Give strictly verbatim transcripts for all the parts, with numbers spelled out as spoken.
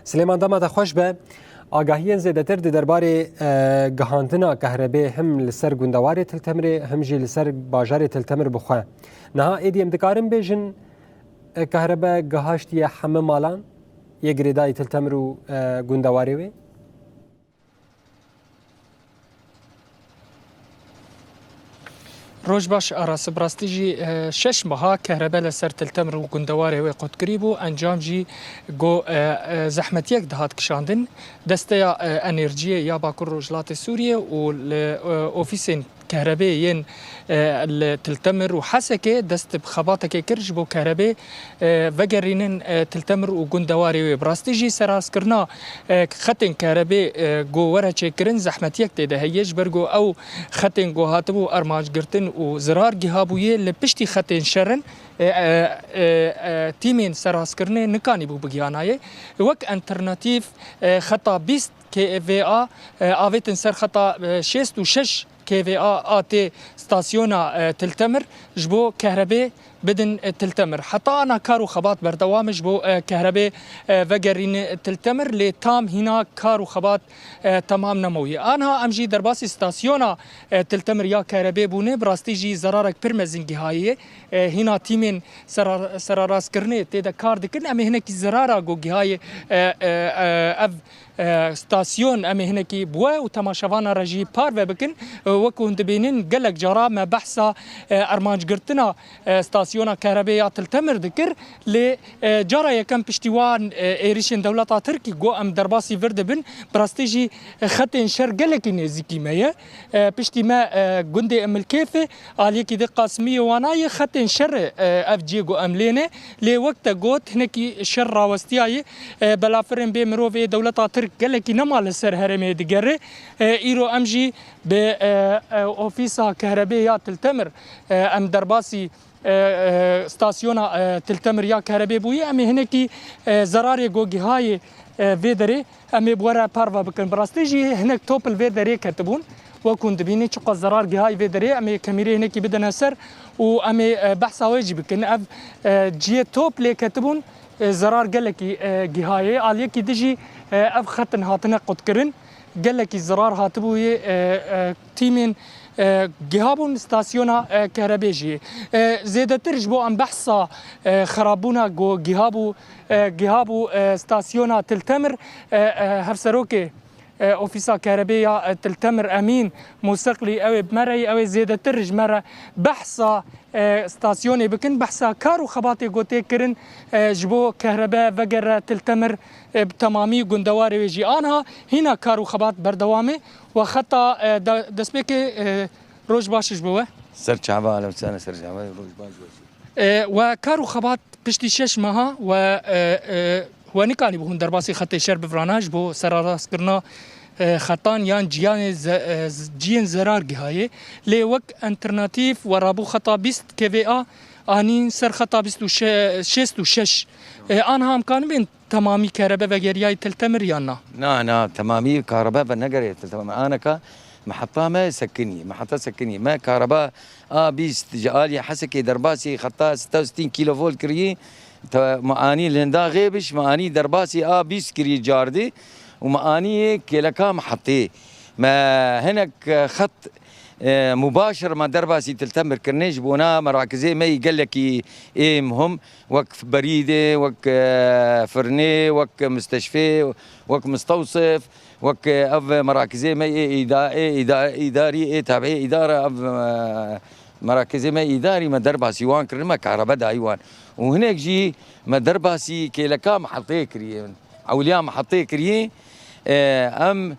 Silêman, dema te xweş be. Agahiyên zêdetir di derbarê, e, gihandina kehrebê him li ser gundewarê Til Temirê, him jî li ser bajarê Til Temir bi xwe. Niha êdî em dikarin bêjin, e, kehrebe gihaştiye heme malan yê girêdayî Til Temir û, e, gundewarê wê? Roj baş Aras, bi rastî jî, e, şeş meha kehrebe li ser Til Temir û gundewarê wê qutkirî bû. Encam jî got, e, e, zehmetiyek dihat kişandin. Desteya, e, enerjiyê ya Bakur Rojhilatê Sûriyê û li, e, ofîsên kehrebê yên, e, li Til Temir û Hesekê dest bi xebatekê kir ji bo kehrebê, e, vegerînin, e, Til Temir û gundewarê wê. Bi rastî jî serhezkirina, e, xetên kehrebê, e, ku were çêkirin zehmetiyek tê de heye, ji ber ku ew xetên ku hatibû armanc girtin û zirar gihabûyê li piştî xetên şer in, e, e, e, e, tîmên serhezkirinê nikanîbû bigihanaye. Wek alternatîf, e, xeta bîst K V A, e, avêtin ser xeta, e, şêst û şeş K V A a tê stasyona, e, Til Temir ji bo kehrebê bidin, e, Til Temir. Heta ana kar û xebat berdewam e ji bo, e, kehrebê, e, vegerîne Til Temir, lê tam hîna kar û xebat, e, temam nemawiye. Anha em jî derbasî stasyona, e, Til Temir ya kehrebê bûne, bi rastî jî zerarek pir mezin gihaye. E, hîna tîmên serar-, serarastkirinê tê de kar dikin. Em ê hinekî zerara ku gihaye, e, e, e, ev e, stasyon em ê hinekî bi we û temaşevana re jî parve bikin. E, wek hûn dibînin, gelek cara me behsa, e, armancgirtina, e, stasyona kehrebê ya Til Temir dikir, lê, e, cara yekem piştî wan, e, êrişên dewleta Tirkî ku em derbasî vir dibin, bi rastî jî, e, xetên şer gelekî nêzîkî me ye. E, piştî me, e, gundê Imilkêfê, aliyekî di Qasimiyê wana ye, xetên şer e, ev ciyê ku em lê ne. Lê wek te got, hinekî şer rawestiyaye. E, belafirên bê mirov ê dewleta Tirk gelekî nema li ser herêmê digere. E, îro em jî bi, e, e, ofîsa kehrebê ya Til Temir, e, em derbasî, e, e, stasyona, e, Til Temir ya kehrebê bûye. Em ê hinekî, e, zerarê ku gihayê, e, vê derê em ê bi we re parve bikin. Bi rastî jî hinek top li vê derê ketibûn. Wek hûn dibînin çiqas zerar gihayî vê derê, em ê kemîrê hinekî bidine ser û em ê, e, behsa wê jî bikin. Ev, e, ciyê top lê ketibûn, e, zerar gelekî, e, gihayê. Aliyekî di jî, e, ev xetin hatine qutkirin. Gelekî zerar hatibûyê, e, e, tîmên, e, gihabûn stasyona, e, kehrebê jî. E, zêdetir ji bo em behsa, e, xerabûna ku gihabû, e, gihabû, e, stasyona Til Temir, e, e, hevserokê e, Ofîsa Kerebê ya, e, Til Temir Emîn Mûsiqlî ew ê bi me re ye, ew ê zêdetir ji me re behsa, e, stasyonê bikin, behsa kar û xebatê ku tê kirin, e, ji bo kehrebe vegere Til Temir, e, bi temamî gundewarê wê jî. Anha hîna kar û xebat berdewam e. We xeta, e, de-, destpêkê, e, roj baş ji bo we. Ser çava, alem sene ser çava, roj baş. E, we kar û xebat piştî şeş meha we, e, e, we nikanîbû hûn derbasî xetê şer bivirana ji bo serarastkirina, e, xetan yan ciyanê ze-, e, z-, ciyên zerar gihayê. Lê wek alternatîf we rabû xeta bîst K V A anîn ser xeta bîst û şeş, şêst û şeş. E, anha em kanibên temamî kerebe vegeriyayî Til Temir yan na? Na, na, temamî kerebe venegerê Til Temir. Aneka meheta me sekinî, meheta sekinî. Me kerebe A bîst ji aliyê Hesekê derbasî xeta sî sed û sî kilovolt kirî. Te, me anî li Hindaxê biş, me anî derbasî A bîst kirî cardî û me anî kêleka mehetê. Me hinek, e, xet, e, mubaşir me derbasî Til Temir kirine ji bona merakizê me yî gelekî ê muhim, wek berîdê, wek, e, firnê, wek misteşfê, wek mistewsif, wek, e, ev merakizê me ê îda-, ê îda-, îdarî, ê tabiê îdara, ev, e, merakizê me îdarî me derbasî wan kirin, me karebe dayî wan. Û hinek jî me derbasî kêleka mehetê kiriye, ewliya mehetê kiriye. E, em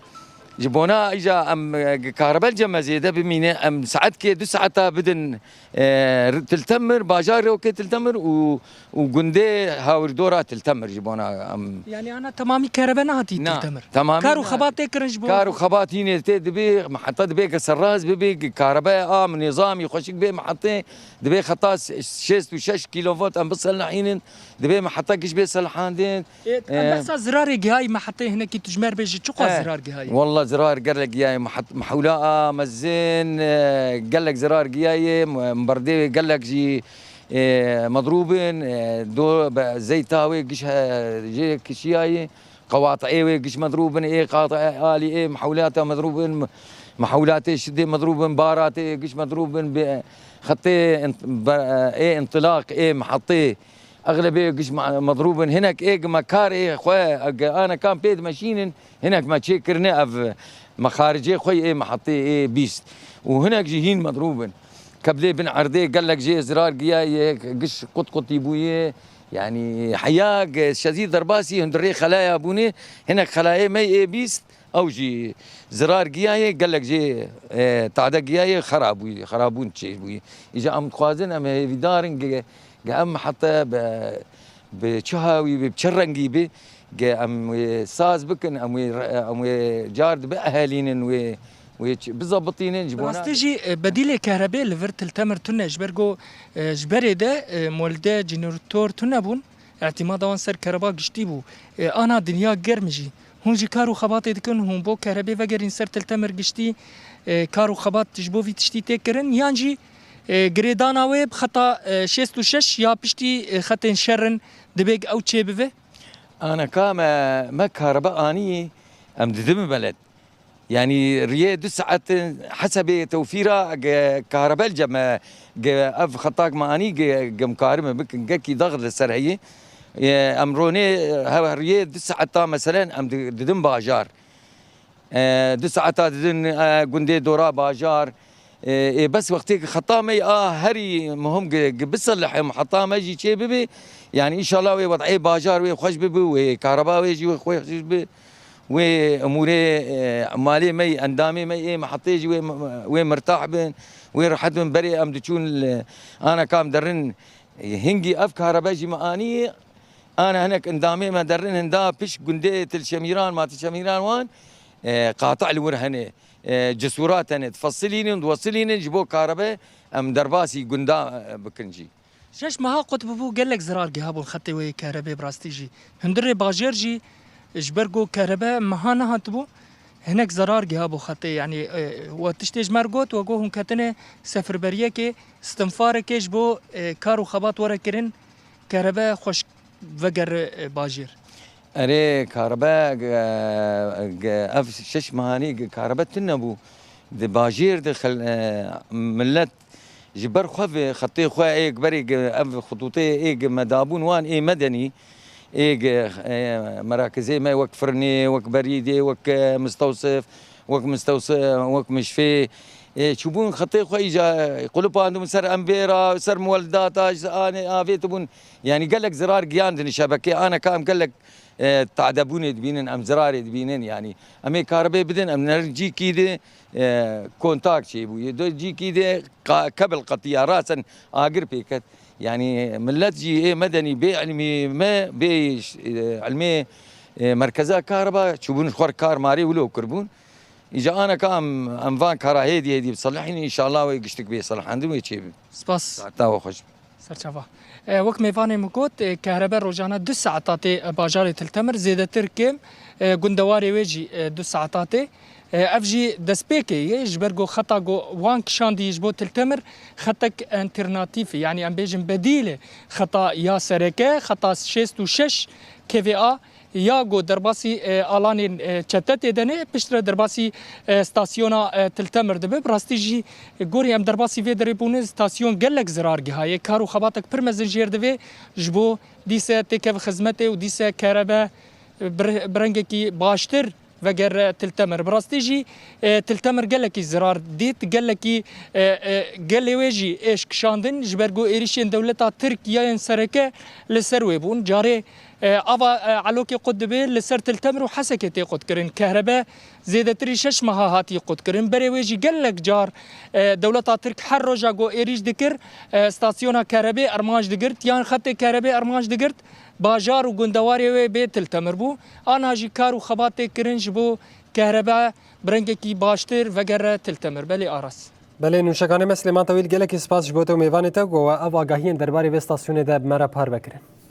ji bona îja em, e, karebe li cem me zêde bimîne, em saetkê du saeta bidin, e, Til Temir, bajarokê Til Temir û û gundê hawirdora Til Temir ji bona em. Yanî ana temamî kerebe nehatî Til Temir? Na, temamî. Kar û xebat tê kirin ji bo? Kar û xebat hînê tê dibê, heta dibê ke serrast bibê, karebe a nîzamî xweşik bê mehetê, dibê xeta şêst û şeş kilovolt em biselehînin, dibê meheta giş bê selehandin. Ê, em, e, behsa zirarê gihayî mehetê hinekî tujmer bê ji çiqas, e, zirar gihayî? Walla zirar gelek gihayî mehet-, mehûla a mezin, e, gelek zirar gihayî, em, berdê gelek jî e, medrûb in, e, do-, be-, zeyta wê giş he-, jê kişiyayê Qewati'ê wê giş medrûb bin, ê qati'ê alî, ê mehewlata medrûb bin, mehewlatê şidê medrûb bin, baratê giş medrûb bin, bi xetê int-, be-, ê intilaq, ê mehetê, exlebê giş me-, medrûb bin. Hinek ê gi me karê xwe, gi ana kam pê dimeşînin, hinek me çêkirine ev me xaricê xwe ê mehetê ê bîst. Û hinek jî hîn medrûb bin. Keblê bin erdê gelek jê zirar giyaye, giş qut qutî bûye. Yanî heya ge-, şezî derbasî hundirê xelaya bûne, hinek xelayê me ê bîst, ew jî zirar giyaye, gelek jê, e, tade giyaye, xera bûye, xerabûn çêbûye. Îja em dixwazin, em hêvîdar in ge, ge em heta be, bi çi hawî bi, bi çi rengî bi, ge em wê saz bikin, em wê re-, em wê car dibe ehelînin wê, wê çi-, bizebitînin ji bona. Rastî jî, e, bedîlê kehrebê li vir Til Temir tune, ji ber ku, e, ji berê de, e, molde, jeneratör tune bûn. Îtîmada wan ser kereba giştî bû. E, ana dinya germ jî. Hûn jî kar û xebatê dikin, hûn bo kerebê vegerîn ser Til Temir giştî, e, kar û xebat ji bo vî tiştî tê kirin, yan jî, e, girêdana wê bi xeta, e, şêst û şeş ya piştî, e, xetên şer in, dibê ew çêbibe? Ana ka me, me karebe anî, em didin beled. Yanî riyê du saet hesebê tewfîra ge karebe li cem me, ge ev xetak me anî ge, ge em karime bikin, gekî dax li ser heye. E, em ronê, he, riyê du saeta meselen em di-, didin bajar. E, du saeta didin, e, gundê dora bajar. E, ê bes wextê ki xeta me a herî muhim gi, gi bisilihim, xeta me jî çê bibe. Yanî înşallah wê wed'ê bajar wê xweş bibe, wê kareba wê jî wê xweş bibe. Wê emûrê, e, malê me, endamê me ê mehetê jî wê, wê mirtah bin, wê rehet bin. Berê em diçûn li, ana kam derin, e, hingî ev karebe jî me anî, ana hinek endamê me derin hinda pişt gundê Til Şemîran, ma Til Şemîran wan, e, qata li wir hene, e, cisûrat hene, difesilînin, diwesilînin ji bo karebe em derbasî gunda, e, bikin jî. Şeş meha qut bûbû, gelek zirar gihabûn xetê wê yê kehrebê bi rastî jî. Hundirê bajêr jî ji ber ku kehrebe meha nehatibû, hinek zirar gihabû xetê. Yanî, e, we tiştê ji me re got, we got hûn ketine sefirberiyekê, stinfarekê ji bo, e, kar û xebat were kirin, kehrebe xweş vegere, e, bajêr. Erê, karibe, ge-, ge-, ev şeş mehanî ge-, karibe tune bû. Di bajêr de xel-, e, millet ji ber xwe ve xetê xwe ê berê ge-, ev xitûtê ê ge me dabûn wan ê medenî, ê ge-, e, merakizê me wek firnê, wek berîdê, wek, e, mistewsif, wek mistewsi-, wek mişfê, e, çûbûn xetê xwe îca qulipandibûn ser envêra, ser muweldata, ji anê avêtibûn. Yanî gelek zirar giyandin şebekê, ana ka em gelek e, tadebûnê dibînin, em zirarê dibînin, yanî em ê karibê bidin, em nerin cîkî de, e, kontak çêbûye, do cîkî de qa-, kebil qetiya, rasen agir pêket. Yanî millet jî ê medenî bê ilmî me, bê, e, ilmê, e, merkeza kariba, çûbûn ji xwe kar marê wilo kirbûn. Îca aneka em, em van kara hêdî hêdî biselihînin, înşallah wê giştik bê selihendin wê çêbin. Spas. Saeta we xweş. Serçava. E, wek mêvanê min got, e, kehrebe rojane du saeta tê, e, bajarê Til Temir, zêdetir kêm, e, gundewarê wê jî, e, du saeta tê. E, ev jî destpêkê ye, ji ber ku xeta ku wan kişandî ji bo Til Temir xetek enternatîf e, yanî em bêjin bedîl e. Xeta ya sereke, xeta şêst û şeş K V A, ya ku derbasî, e, alanên, e, çete tê de ne, piştre derbasî, e, stasyona, e, Til Temir dibe. Bi rastî jî, e, gorî em derbasî vê derê bûne, stasyon gelek zirar gihaye. Kar û xebatek pir mezin jêr divê ji bo dîse têkeve xizmetê û dîse kerebe, e, bi re-, bi rengekî baştir vegere Til Temir. Bi rastî jî, e, Til Temir gelekî zirar dît, gelekî, e, e, gelê wê jî êş kişandin, ji ber ku êrîşên dewleta Tirk ya yên sereke li ser wê bûn. Carê E, ava, e, elokê qut dibe li ser Til Temir û Hesekê tê qutkirin. Kehrebe zêdetirî şeş meha hatiye qutkirin. Berê wê jî gelek car, e, dewleta Tirk her roja ku êrîş dikir, e, stasyona kehrebê armanc digirt, yan xetê kehrebê armanc digirt, bajar û gundewarê wê bê Til Temir bû. Ana jî kar û xebat tê kirin ji bo kehrebe bi rengekî baştir vegere Til Temir. Belê Aras. Belê, nûşekanê me Silêman Tewîl, gelekî spas ji bo te û mêvanê te ku we ev agahiyên derbarê vê stasyonê de bi me re parve kirin.